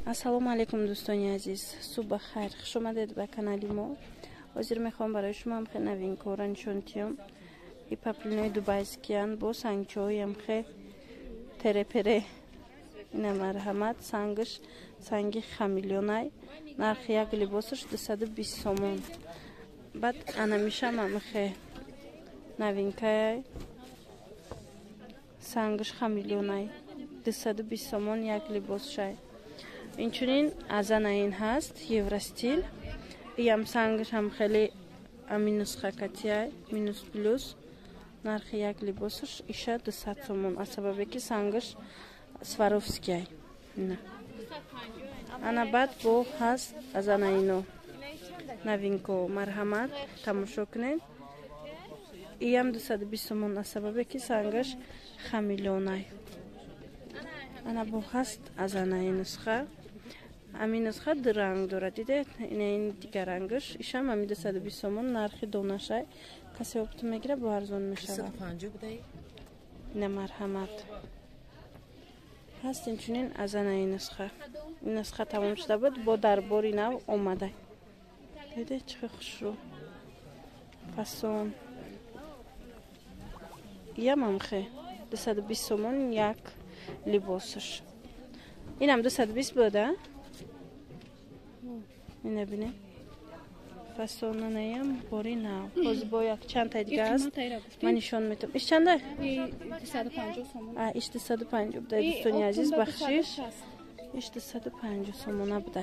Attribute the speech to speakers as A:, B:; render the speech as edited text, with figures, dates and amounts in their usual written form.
A: Ассалому алайкум, дӯстони азиз, субҳ бахайр, хуш омадед ба канали мо. Ҳозир мехоҳам барои шумо ҳамхе новинкора нишон диҳам. И поплинои дубайскиян бо сангчои ҳамхе терепере. Ина, марҳамат, сангаш санги хамелеонай. Нархи як либосаш 220 сомон. Баъд анамишам ҳамхе новинкаяй, сангаш хамелеонай, 220 сомон як либосшай. Инчунин азанаин ҳаст, евростиль, иам сангаш ҳам хеле ами нусха катияй, минус плюс. Нархи як либосаш иша 200 сомон, аз сабабе ки сангаш сваровскияй. Ана, баъд бо ҳаст азанаино новинко, марҳамат, тамошо кунед. Иам 220 сомон, аз сабабе ки сангаш хамелеонай. Ана, бо ҳаст азанаи нусха. Ҳамин нусха ду ранг дорад, дидед, ина, ин дигар рангаш. Ишам ҳами 220 сомон нархи донашай. Касе оптом мегира, бо арзон мешавад. Ина, марҳамат, ҳаст инчунин азанаи нусха. Ин нусха тамом шуда буд, бо дар бори нав омада. Дидед, чӣ хел хушрӯ фасон. Иям ҳамхе 220 сомон як либосаш. Инам 220 буда. Ина, бинед, фасонанаям бори нав. Ҳозир бо як чандтаи дига аст, ман нишон метавам. Иш чанда? Иш 250 буда, дӯстони азиз, бахшиш, иш 250 сомона буда.